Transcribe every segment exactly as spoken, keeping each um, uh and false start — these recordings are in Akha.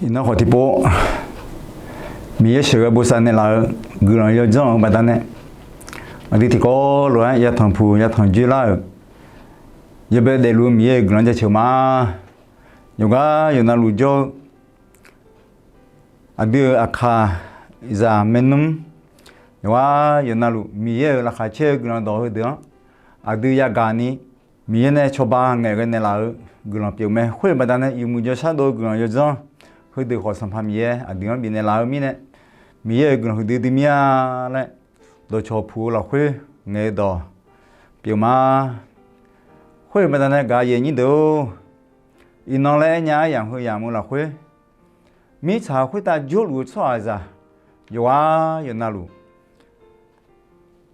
Iqnan khawf tiqpov, Miqyaer sheuqghae bosav naeqlaf-eu guiqlanq yawdzanr-eu baqdanae, aqdui tiqkawv lof-aer yatanq puq yatanq dzoerlar-euq, yawbae daefluf-eu Miqyaer-euq guiqlanq jaceuq ma. Yawqghaq yawqnavluf jawr-eu aqdui-euq aqkaqzaq maernmr, yawqghaq yawqnavluf Miqyaer-euq laqkhaq caer-eu guiqlanq dawq heudeuq-anr aqdui yagaq ni, Miqyaer nae cawba ngaeqghae naeqlaf-eu guiqlanq pyeuf mae. Khoer-eu baqdanae yawmuiq jawrshar dov-eu guiqlanq yawdzanr heudeuq khawf, Sanqpaq Miqyaer aqdui-anr bifnaeq laf-eu mirnae, Miqyaer-euq guiqlanq huiqdui dui mir-a laer dawqcawq puq-eu lafkhoer ngaeq-eu dawq pyeuf ma. Khoer-eu baqdanae gaq yaeq nyir deuq-or, iqnan laer aernya aryamq heu yamq-eu lafkhoer, mirtsaq khoertav jawrluf-eu tsawrhaqzaq yawqghaq yawqnavluf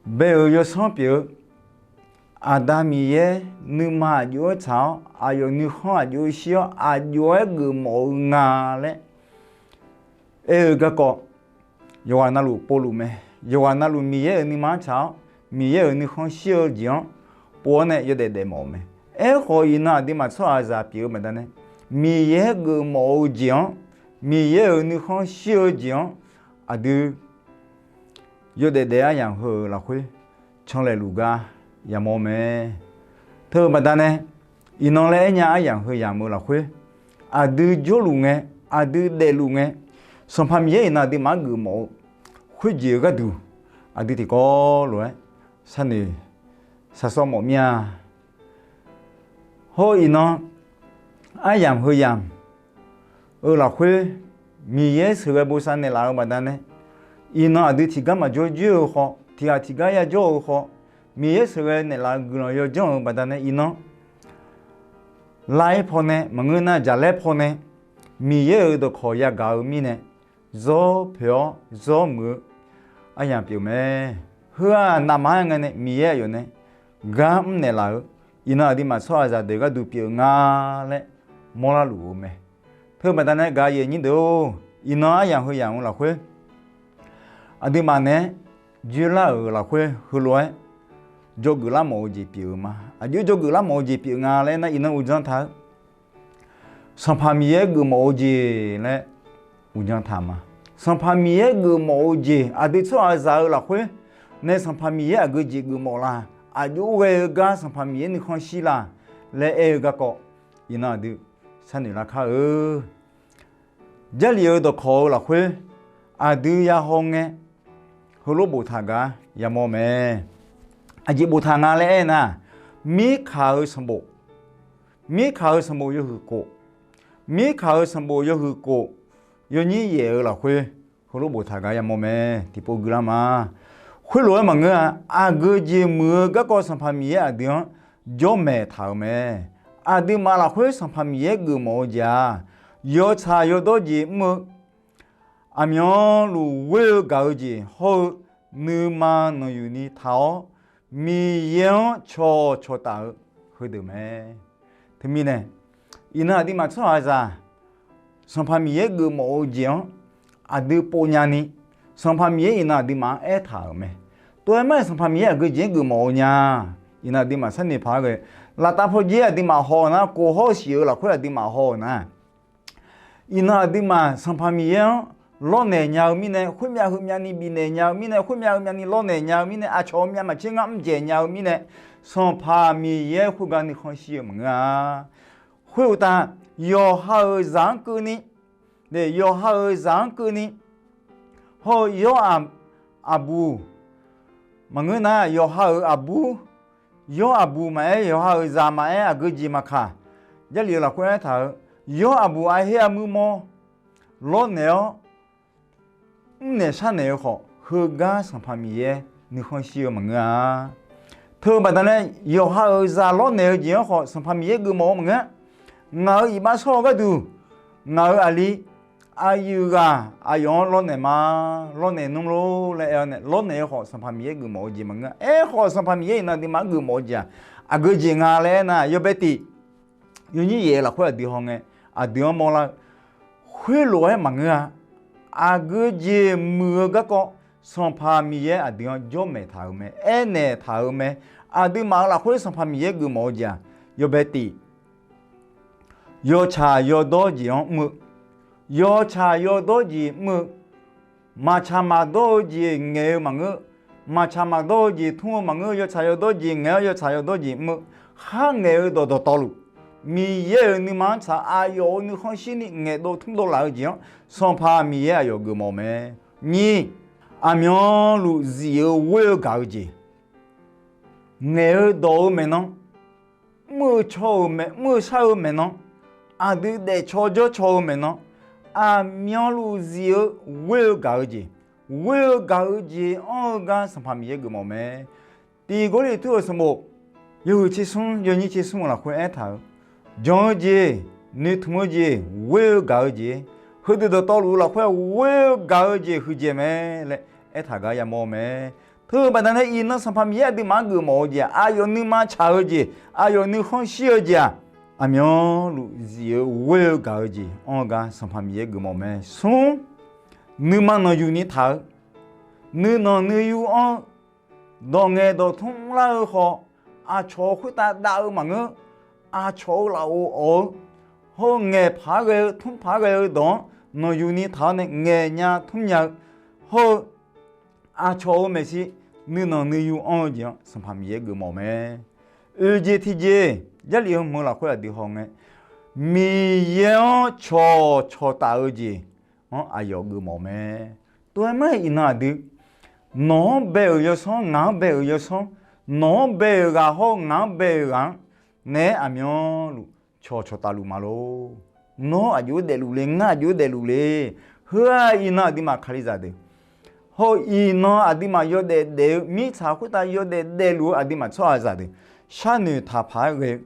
bae-euq yawsanr pyeuf-eu Aqda Miqyaer nuima aqjox-aer tsaq-awr, aqyawf nuikhanr aqjox-aer shir-awr, aqjox-aer geufmawf-eu nga laer aer-eu garkawv, yawqghaq navluf povluf mae. Yawqghaq navluf Miqyaer-euq nuima-anr tsaq-awr, Miqyaer-euq nuikhanr shir-eu jeq-anr pov-awr nae yawdaef daefmawf-euq mae. Aerkhawf, iqnan aqduimaf tsawrhaqzaq pyeuf-eu baqdanae, Miqyaer geufmawf-eu jeq-anr, Miqyaer-euq nuikhanr shir-eu jeq-anr aqdui yawdaef daef aryamq heu-euq lafkhoer canlaeq luf gar yamawr mae. Teu-eu baqdanae, iqnan laer aernya aryamq heu yamq-eu lafkhoer, aqdui jawrluf ngae, aqdui daefluf ngae, Sanqpaq Miqyaer iqnan aqduimaf-anr geufmawf-eu khoerjeq-eu gharduq, aqdui tiqkawv lof-aer sharnoeq shaqsawr mawf mir-a. Hawr-eu iqnan aryamq heu yamq-eu lafkhoer, Miqyaer sheuqghae bosav naeqlaf-eu baqdanae, iqnan aqdui tiqgar maqjawr joer-eu khawf, tiqghaq tiqgar yajawr-eu khawf, Miqyaer sheuqghae naeqlaf-eu guiqlanq yawdzanr-eu baqdanae iqnan lar-aer pawnae maqngeur nar, jaqlaer pawnae Miqyaer-euq dawqkawq yagaq-eu mirnae, zawr poeq-awr zawr muiq-eu aryamq pyeuf mae. Heu-aq, navmaqtser ngae nae Miqyaer aqyawf nae gar mrnaeq laf-eu, iqnan aqduimaf tsawrhaqzaq deuq gharduq pyeuf nga laer mawrlar luf-eu mae. Teu baqdanae gaq yaeq nyir deuq-or, iqnan aryamq heu yamq-eu lafkhoer, aqduimaf naeq-aer joerlar-euq lafkhoer heulof-aer dzawgeuf larmawf-eu jeq pyeuf-eu ma. Aqjox dzawgeuf larmawf-eu jeq pyeuf nga laer nar, iqnan uqdzan taq-eu Sanqpaq Miqyaer geufmawf-eu jeq laer uqdzan taq ma. Sanqpaq Miqyaer geufmawf-eu jeq, aqdui tsawrhaqzaq-eu lafkhoer nae Sanqpaq Miqyaer aqgeu jeq geufmawf la? Aqjox ghae-eu gar Sanqpaq Miqyaer nuikhanr shir la? Laer aer-eu garkawv, iqnan aqdui sharnoeq lar kar-eu. Jarlif-eu dawqkawq-eu lafkhoer aqdui yahaw ngae, heulof boftaq gar yamawr mae. Aqjeq boftaq nga laer aernar, Mirkaq-eu sanqbof, Mirkaq-eu sanqbof yawhuiq kof, Mirkaq-eu sanqbof yawhuiq kof yawnyir yaef-eu lafkhoer heulof boftaq gar yamawr mae. Tiqpov guiqlar ma. Khoerlof-aer maqngeur-a. Aqgeu jeq muiq-eu garkawv Sanqpaq Miqyaer aqdui-anr jawrmaeq taq-euq mae. Aqduimaf lafkhoer Sanqpaq Miqyaer geufmawf-eu jeq-aq, yawtsaq yawdawr jeq mr-eu, aqmyanluf ghoer-eu gaq-eu jeq hawr-eu, nuima nanqyuif ni taq-awr Miqyaer-anr cawqcawq taf-eu heudeuq mae. Teumirnae, iqnan aqduimaf tsawrhaqzaq Sanqpaq Miqyaer geufmawf-eu jeq-anr aqdui povnya ni, Sanqpaq Miqyaer iqnan aqduimaf-anr aertaq-euq mae. Tov-aer mar-aer Sanqpaq Miqyaer aqgeu jeq-anr geufmawf-eu nya. Iqnan aqduimaf sharnoeq paq-aer ghae, laftav pawdzer aqduimaf haw-eu nar, kof hawr-eu siq-eu lafkhoer aqduimaf haw-euq nar, iqnan aqduimaf Sanqpaq Miqyaer-anr lawrnaeq nya-eu mirnae, khoermyav heumyav ni bifnaeq nya-eu mirnae, khoermyav heumyav ni lawrnaeq nya-eu mirnae, aqcawq-eu myav maqtser ngar mrjaeq nya-eu mirnae, Sanqpaq Miqyaer khoergar nuikhanr shir-eu maqngeur-a. Khoeruqtaf, yawqha-euq zaq-anr keuvni, yawqha-euq zaq-anr keuvni, hawr-eu yawr aqbuq, maqngeur nar yawqha-euq aqbur, yawr aqbuq maqaer, yawqha-euq zaq maqaer, aqgeu jeq maqkaq, Jarlif-eu lafkhoer aertaq-euq, yawr aqbuq arher armuir mawr lawrnaeq-awr mrnaeq sharnaeq-eu khawf, heugar Sanqpaq Miqyaer nuikhanr shir-eu maqngeur-a. Teu-eu baqdanae, yawqha-euq zaq lawrnaeq-eu jeq-anr khawf Sanqpaq Miqyaer geufmawf-eu maqngeur-a. Ngaq-euq iqbax shawr-eu gharduq, ngaq-euq aqli aqyuif ghaq aqyawf-anr lawrnaeq ma, lawrnaeq nmr lor laer aer-awr nae lawrnaeq-eu khawf Sanqpaq Miqyaer geufmawf-eu jeq maqngeur-a. Aerkhawf Sanqpaq Miqyaer iqnan aqduimaf-anr geufmawf-eu jeq-aq, aqgeu jeq nga laer aernar, yawbae tif yawnyir yaef-eu lafkhoer aqdui hawngae, aqdui-anr mawrlar-eu khoerlof-aer maqngeur-a. Aqgeu jeq muiq-eu garkawv Sanqpaq Miqyaer aqdui-anr jawrmaeq taq-euq mae, aernaeq taq-euq mae. Aqduimaf-euq lafkhoer Sanqpaq Miqyaer geufmawf-eu jeq-aq, yawbae tif yawtsaq yawdawr jeq-anr mr-eu, yawtsaq yawdawr jeq mr-eu, maqtsaq maqdawr-eu jeq ngaeq-eu maqngeur, maqtsaq maqdawr-eu jeq tmr-eu maqngeur, yawtsaq yawdawr jeq ngaeq-awr yawtsaq yawdawr jeq mr-eu, kharngaeq-eu dawq dawqtawvluf, Miqyaer-euq nuima-anr tsaq aqyawf-euq nuikhanr shirni ngaeqdov tmrdov laf-eu jeq-anr Sanqpaq Miqyaer aqyawf geufmawf-eu mae. Nyiq, aqmyanluf zif-eu ghoer-eu gaq-eu jeq, ngaeq-eu dawq-eu maeqnan, mr-eu caw-euq mae, mr-eu shar-eu maeqnan, aqdui daefcaw jawrcaw-eu maeqnan, aqmyanluf zif-eu ghoer-eu gaq-eu jeq, ghoer-eu gaq-eu jeq anr-eu gar Sanqpaq Miqyaer geufmawf mae. Tiq Gawrliqtu-euq sanqbof yawhuiq tsersmr yawnyir tsersmr-euq lafkhoer aertaq-euq, jan-eu jeq, noeqtmq-eu jeq, ghoer-eu gaq-eu jeq, heudeuq dawqtawvluf-eu lafkhoer ghoer-eu gaq-eu jeq huiqdzaeq mae laer aertaq gar yamawr-eu mae. Teu-eu baqdanae iqnan Sanqpaq Miqyaer aqduimaf-anr geufmawf-eu jeq-aq, aqyawf nuima tsaq-eu jeq, aqyawf nuikhanr shir-eu jeq-aq, aqmyanluf zif-eu ghoer-eu gaq-eu jeq anr-eu gar Sanqpaq Miqyaer geufmawf mae. Smr, nuima nanqyuq ni taq-eu, nuinanq nuiyu anr-eu, dawq ngaeq dawq tmr mrlar-eu khawf, aqcawq-euq khoertav dav-eu maqngeur, aqcawq-euq lafov awq-eu, hawr-eu ngaeq paq-aer ghae-eu tmr paq-aer ghae-eu dawq-anr nanqyuq ni taq-awr nae ngaeq nya tmr nya-eu, hawr-eu aqcawq-euq maeqshi nuinanq nuiyu anr-eu jeq-anr Sanqpaq Miqyaer geufmawf mae. Oeq jeq tiqjeq, Jarlif heu hmq-eu lafkhoer aqdui hawngae, Miqyaer-anr cawq cawqtaf-eu jeq-anr aqyawf geufmawf mae. Tov-aer mar-aer iqnan aqdui, nawq-anr bae-euq yawsanr, ngaq-anr bae-euq yawsanr, nawq-anr bae-euq ghaq hawr-eu ngaq-anr bae-euq ghaq-anr naeq-aer aqmyanluf cawq cawqtaf luf ma lor. Nawr aqjox-aer daefluf le, ngar aqjox-aer daefluf le. Heu-aq iqnan aqduimaf Kalizaq deuq, hawr-eu iqnan aqduimaf yawdaef daef-eu mirtsaq khoertav yawdaef daefluf-eu aqduimaf tsawrhaqzaq deuq sharnoeq taqpaq-aer ghae-eu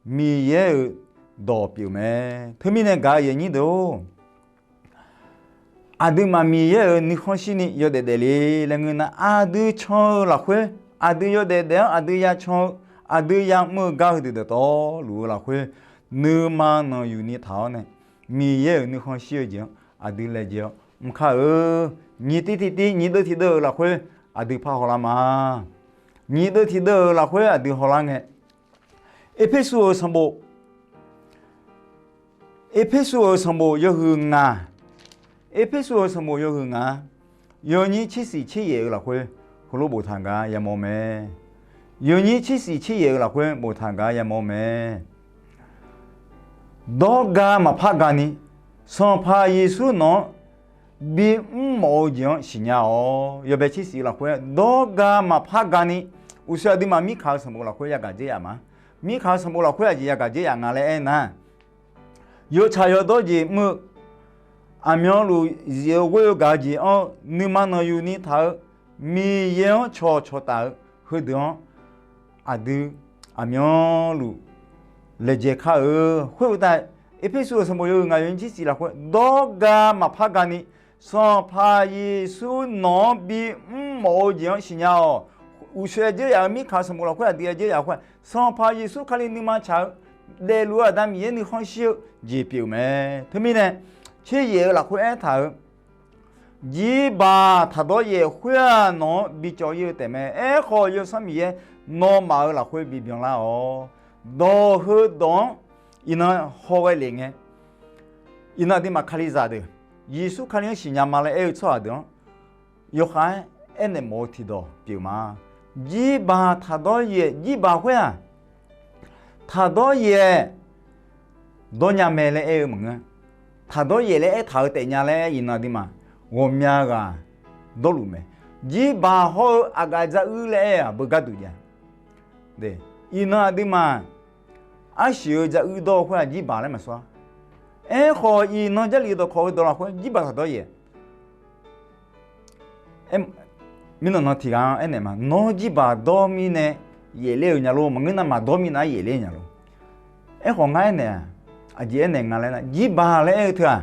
Miqyaer-euq dawq pyeuf mae. Teumirnae gaq-eu aqyuif aqnyir deuq-or, aqduimaf Miqyaer-euq nuikhanr shirni yawdaef daefle laer ngeur nar, aqdui can-eu lafkhoer, aqdui yawdaef daef-anr aqdui ya can-eu, aqdui yamr-eu gar heudeuq dawqtawvluf-eu lafkhoer, nuima nanqyuq ni taq-awr nae, Miqyaer-euq nuikhanr shir-eu jeq-anr aqdui laejae-awr mr kar-eu. Nyiq tiv tiqtiv nyiq deuv tiqdeuv-euq lafkhoer aqdui par hawlar ma. Nyiq deuv tiqdeuv-euq lafkhoer aqdui hawlar ngae, Erpersu-euq sanqbof, Erpersu-euq sanqbof yawhuiq ngaq, Erpersu-euq sanqbof yawhuiq ngaq, yawnyir tsersiq tseryaef-euq lafkhoer heulof boftaq gar yamawr mae. Yawnyir tsersiq tseryaef-euq lafkhoer boftaq gar yamawr mae. Dawrga maqpar gani, Sanqpaq Yeqsur nawq-anr bimr mawf-eu jeq-anr siqnya-awq. Yawbae tsersiq lafkhoer dawrga maqpar gani, uqshoe aqduimaf mirkaq-eu sanqbof lafkhoer yagaq dzer yaf ma. Mirkaq-eu sanqbof lafkhoer aqjeq yagaq dzer yaf nga laer aernar, yawtsaq yawdawr jeq mr-eu, aqmyanluf zif-eu ghoer-eu gaq-eu jeq anr-eu, nuima nanqyuq ni taq-eu, Miqyaer-anr cawq cawqtaf-eu, heudeuq-anr aqdui aqmyanluf laejae kar-eu. Khoeruqtav, Erpersu-euq sanqbof yawhuiq ngaq yawnyir tsersiq lafkhoer dawrga maqpar gani, Sanqpaq Yeqsur nawq-anr bimr mawf-eu jeq-anr siqnya-awq. Uqshoe dzer yaf-eu mirkaq sanqbof lafkhoer aqdui dzer yaf khoer, Sanqpaq Yeqsur Kali nuima tsaq-eu, daefluf-eu Aqda Miqyaer nuikhanr shir-eu jeq pyeuf-eu mae. Teumirnae, tseryaef-eu lafkhoer aertaq-euq, jirbaq taqdawr yaef khoer-aq nawq-anr bicawv ir-eu taefmae. Aerkhawf, Yawsanr Miqyaer nawmaf-euq lafkhoer bibyan lar-awq. Dawq heudawq-anr iqnan hawghae lef ngae, iqnan aqduimaf Kalizaq deuq, Yeqsur Kali-anr siqnya ma laer aer-eu tsawrhaq deuq-anr yawkhav-aer aernaeq mawf-eu tiqdawq pyeuf ma. Jirbaq taqdawr yaef, jirbaq khoer-aq, taqdawr yaef dawrnya mae laer aer-eu maqngeur. Taqdawr yaef laer aertaq-eu taefnya laer aer iqnan aqduimaf ghawqmya ghaq dawrluf mae. Jirbaq hawr-eu aqgaf dzaruir laer aer-aq beugar duq jav. Iqnan aqduimaf arsiq-eu dzaruir dawr-eu khoer-aq jirbaq laer maqsawr-a. Aerkhawf, iqnan Jarlif dawqkawq-eu dawq lafkhoer jirbaq taqdawr yaef. Mirnan nan tiq ghaq-anr aernaeq ma, nawr jirbaq dawr mirnae yaefler-euq nya lor, maqngeur nar maqdawr mirnae yaefler nya lor. Aerkhawf ngar aernaeq-aq, aqjeq aernaeq nga laer nar, jirbaq laer aer-eu teu-aq,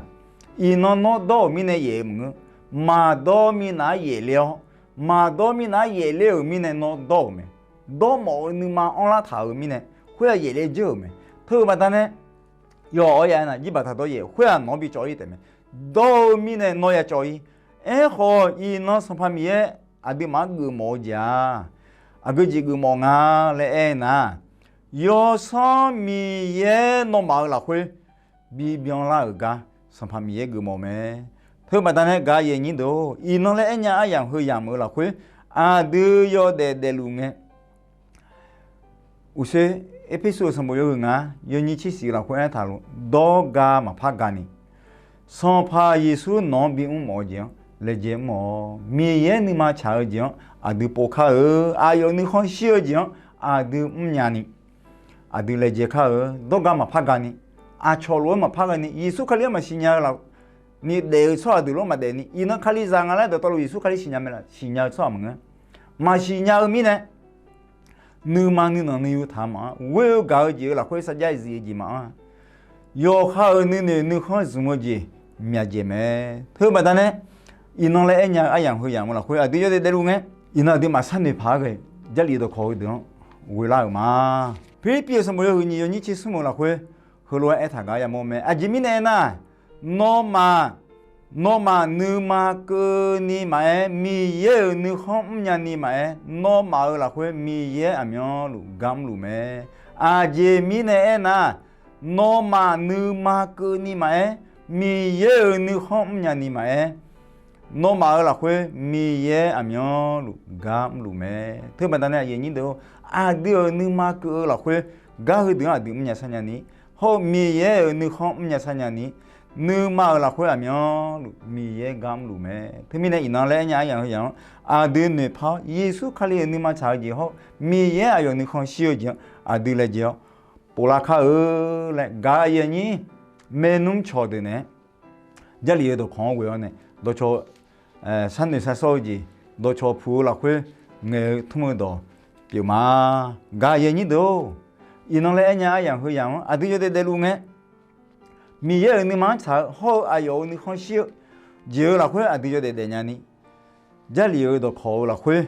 iqnan nawr dawr-euq mirnae yaef-eu maqngeur, maqdawr mirnae yaefler-awr, maqdawr mirnae yaefler-euq mirnae nawr dawr-euq mae. Dawrmawf-eu nuima anrlar taq-euq mirnae khoer-aq yaefler dzeur-euq mae. Teu-eu baqdanae, yawf-awr ya aernar, jirbaq taqdawr yaef khoer-aq nawq-anr bicawv ir taefmae. Dawr-eu mirnae nawr ya cawv ir. Aerkhawf, iqnan Sanqpaq Miqyaer aqduimaf-anr geufmawf-eu jeq-aq, aqgeu jeq geufmawf nga laer aernar, Yawsanr Miqyaer nawmaf-euq lafkhoer bibyan lar-euq gar Sanqpaq Miqyaer geufmawf-eu mae. Teubaqda nae gaq-eu aqyuif aqnyir deuq-or, iqnan laer aernya aryamq heu yamq-euq lafkhoer aqdui yawdaef daefluf ngae, uqshoe Erpersu-euq sanqbof yawhuiq ngaq yawnyir tser shif-eu lafkhoer aertaq lof, dawrga maqpar gani, Sanqpaq Yeqsur nawq-anr bimr mawf-eu jeq-anr laejae mr-awq. Miqyaer nuima tsaq-eu jeq-anr aqdui povkar-eu, aqyawf nuikhanr shir-eu jeq-anr aqdui mrnya ni, aqdui laejae kar-eu, dawrga maqpar gani, aqcawq lof-aer maqpar gani, Yeqsur Kali-anr maqsiq nya-eu laf ni daef-eu tsawrhaq deuq lof-aer maqdaef ni, iqnan Kalizaq nga laer dawqtawvluf Yeqsur Kali siqnya mae laf, siqnya-eu tsawrhaq maqngeur. Maqsiq nya-eu mirnae, nuima nuinanq nuiyu taq-eu maqanr, ghoer-eu gaq-eu jeq-euq lafkhoer sarjax zif-eu jeq maqanr-a. Yawqha-euq nuinoeq nuikhanr zmq-eu jeq myaqdzaeq mae. Teubaqda nae iqnan laer aernya-eu aryamq heu yamq-eu lafkhoer aqdui yawdaef daefluf ngae, iqnan aqduimaf sharnoeq paq-aer ghae, Jarlif dawqkawq heudeuq-anr ghoelar-euq ma. Pirlirpiv-euq sanqbof yawhuiq nyiq yawnyir tser smr-eu lafkhoer heulof-aer aertaq gar yamawr mae. Aqjeq mirnae aernar, nawmaf, nawmaf nuima keuvni maqaer, Miqyaer-euq nuikhanr mrnya ni maqaer, nawmaf-euq lafkhoer Miqyaer aqmyanluf gar mrluf mae. Aqjeq mirnae aernar, nawmaf nuima keuvni maqaer, Miqyaer-euq nuikhanr mrnya ni maqaer, nawmaf-euq lafkhoer Miqyaer aqmyanluf gar mrluf mae. Teubaqda nae aqyuif aqnyir deuq-or, aqdui-euq nuima keuv-eu lafkhoer gar heudeuq-anr aqdui mrnya sharnya ni, hawr-eu Miqyaer-euq nuikhanr mrnya sharnya ni, nuima-euq lafkhoer aqmyanluf Miqyaer gar mrluf mae. Teumirnae iqnan laer aernya aryamq heu yamq-anr aqdui noeqpar-awr, Yeqsur Kali-euq nuima tsaq-eu jeq hawr-eu Miqyaer aqyawf nuikhanr shir-eu jeq-anr aqdui laejae-awr povlar kar-eu laer gaq-eu aqyuif aqnyir maernmr cawq deuq naeq-aer, Jarlif-eu dawqkawq-anr ghoe-awr nae dawqcawq sharnoeq sharsawr-eu jeq, dawqcawq puq-eu lafkhoer ngaeq-eu tmr-eu dawq pyeuf ma. Gaq-eu aqyuif aqnyir deuq-or, iqnan laer aernya aryamq heu yamq-anr aqdui yawdaef daefluf ngae, Miqyaer-euq nuima-anr tsaq-eu hawr-eu aqyawf-euq nuikhanr shir-eu jeq-euq lafkhoer aqdui yawdaef daefnya ni, Jarlif-eu dawqkawq-eu lafkhoer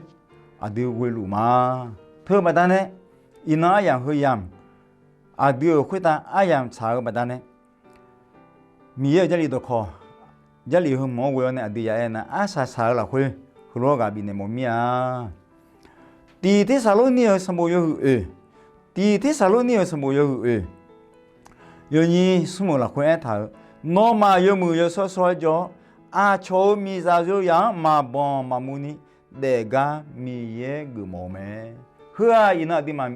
aqdui ghoeluf ma. Teubaqda nae iqnan aryamq heu yamq, aqdui-euq khoertav aryamq tsaq-eu baqda nae, Miqyaer-euq Jarlif dawqkawq, Jarlif heu hmq-anr ghoe-awr nae aqdui ya aer nar, arsaq saq-eu lafkhoer heulof-aer ghaq bifnaeq mawf mir-a. Tiq Tersaqlorni-euq sanqbof yawhuiq oeq, Tiq Tersaqlorni-euq sanqbof yawhuiq oeq, yawnyir smr-euq lafkhoer aertaq-euq, nawmaf yawmuiq yawshawr shawr-aer jawr-awr, aqcawq-euq miqzaq yawzaq-anr maqbanq maqmuv ni daefgar Miqyaer geufmawf-eu mae. Heu-aq iqnan aqduimaf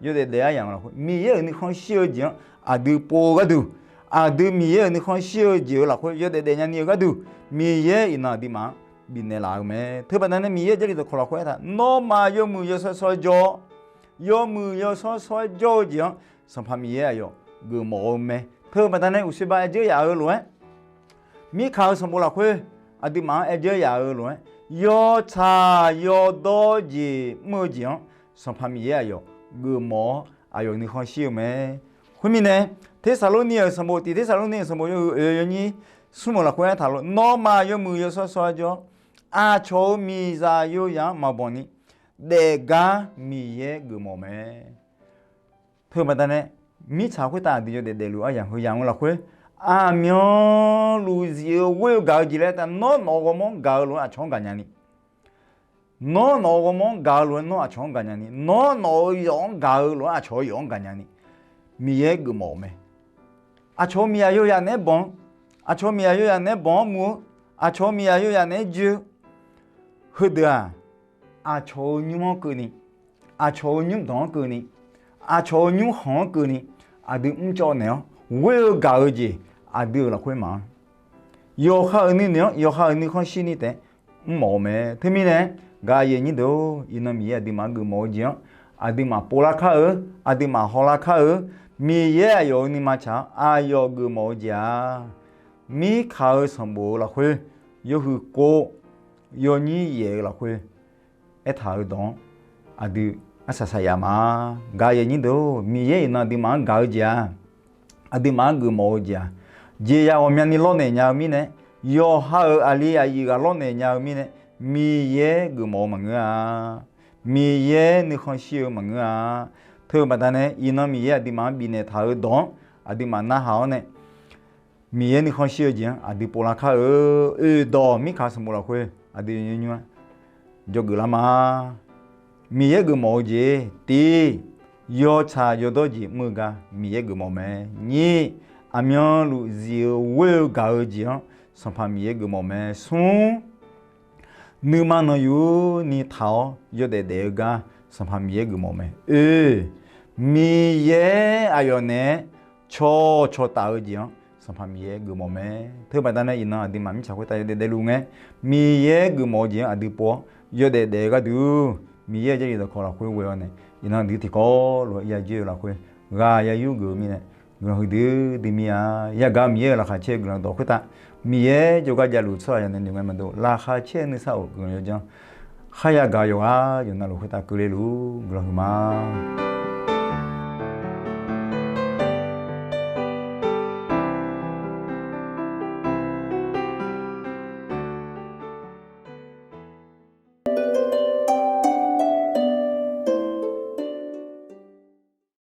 yawdaef daef aryamq lafkhoer Miqyaer-euq nuikhanr shir-eu jeq-anr aqdui pov-eu gharduq, aqdui Miqyaer-euq nuikhanr shir-eu jeq-euq lafkhoer yawdaef daefnya ni-eu gharduq, Miqyaer iqnan aqduimaf-anr bifnaeq laf-eu mae. Teubaqda nae Miqyaer-euq Jarlif dawqkawq lafkhoer aertaq, nawmaf yawmuiq yawshawr shawr-aer jawr-awr, yawmuiq yawshawr shawr-aer jawr-eu jeq-anr Sanqpaq Miqyaer aqyawf geufmawf-eu mae. Teubaqda nae uqshoe ba aer dzeur yaf-eu lof-aer, Mirkaq-eu sanqbof lafkhoer aqduimaf-anr aer dzeur yaf-eu lof-aer, yawtsaq yawdawr jeq mr-eu jeq-anr Sanqpaq Miqyaer aqyawf geufmawf-awr aqyawf nuikhanr shir-eu mae. Khoermirnae, Tersaqlorni-euq sanqbof, Tiq Tersaqlorni-euq sanqbof yawhuiq oeq yawnyir smr-euq lafkhoer aertaq lof, nawmaf yawmuiq yawshawr shawr-aer jawr-awr, aqcawq-euq miqzaq yawzaq-anr maqbanq ni daefgar Miqyaer geufmawf mae. Teubaqda nae mirtsaq khoertav aqdui yawdaef daefluf aryamq heu yamq-eu lafkhoer, aqmyanluf zif-eu ghoer-eu gaq-eu jeq laer aertaq, nawr nawq-euq ghawrmawr-anr gaq-eu lof-aer aqcawq-anr gaqnya ni, nawr nawq-euq ghawrmawr-anr gaq-eu lof-aer nawr aqcawq-anr gaqnya ni, nawr nawq-euq yawf-anr gaq-eu lof-aer aqcawq-euq yawf-anr gaqnya ni, Miqyaer geufmawf-euq mae. Aqcawq-euq miqzaq yawzaq naeq-aer banq-anr, aqcawq-euq miqzaq yawzaq naeq-aer banq-anr muv-eu, aqcawq-euq miqzaq yawzaq naeq-aer joe-eu, heudeuq-aq, aqcawq-euq nymr-anr keuvni, aqcawq-euq nymr danq-anr keuvni, aqcawq-euq nymr khanq-anr keuvni, aqdui mrcawv naeq-awr ghoer-eu gaq-eu jeq aqdui-euq lafkhoer maqanr. Yawqha-euq nuinoeq-anr yawqha-euq nuikhanr shirni taef-aer mrmawf-eu mae. Teumirnae, gaq-eu aqyuif aqnyir deuq-or, iqnan Miqyaer aqduimaf-anr geufmawf-eu jeq-anr aqduimaf povlar kar-eu, aqduimaf hawlar kar-eu, Miqyaer aqyawf-euq nuima tsaq-awr aqyawf geufmawf-eu jeq-aq, Mirkaq-eu sanqbof-eu lafkhoer yawhuiq kov yawnyir yaef-eu lafkhoer aertaq-eu dawq-anr aqdui arsaq saqyaf ma. Gaq-eu aqyuif aqnyir deuq-or, Miqyaer iqnan aqduimaf-anr gaq-eu jeq-aq, aqduimaf-anr geufmawf-eu jeq-aq, jeqzaq ghawqmyani lawrnaeq nya-eu mirnae, yawqha-euq aqli aqyuif ghaq lawrnaeq nya-eu mirnae, Miqyaer geufmawf-eu maqngeur-a. Miqyaer nuikhanr shir-eu maqngeur-a. Teu-eu baqda nae iqnan Miqyaer aqduimaf-anr bifnaeq taq-eu dawq-anr aqduimaf narhaq-awr nae, Miqyaer nuikhanr shir-eu jeq-anr aqdui povlar kar-eu. Oeq dawq Mirkaq sanqbof lafkhoer aqdui nymr nymr-aer jawrgeuf lar ma. Miqyaer geufmawf-eu jeq tiq, yawtsaq yawdawr jeq mr-eu gar Miqyaer geufmawf mae. Nyiq, aqmyanluf zif-eu ghoer-eu gaq-eu jeq-anr Sanqpaq Miqyaer geufmawf mae. Smr, nuima nanqyuf ni taq-awr yawdaef daef-eu gar Sanqpaq Miqyaer geufmawf mae. Oe, Miqyaer aqyawf naeq-aer cawqcawq taf-eu jeq-anr Sanqpaq Miqyaer geufmawf mae. Teubaqda nae iqnan aqduimaf mirtsaq khoertav yawdaef daefluf ngae, Miqyaer geufmawf-eu jeq-anr aqdui pov-awr yawdaef daef-eu gharduq, Miqyaer-euq Jarlif dawqkawq lafkhoer ghoe-awr nae, iqnan aqdui tiqkawv lof-aer ya joer-eu lafkhoer ghaq ya yur geuf-eu mirnae, guiqlanq huiqdui dui mir-a. Yagaq Miqyaer-euq laqkhaq caer-eu guiqlanq dawq khoertav, Miqyaer jawrgar javluf tsawrhaq yawqnan noeq ngae maqdov, laqkhaq caer-eu nuisar-euq guiqlanq yawdzanr kharya gaq-eu yawqghaq yawqnan luf khoertav keuvle luf guiqlanq huiqma.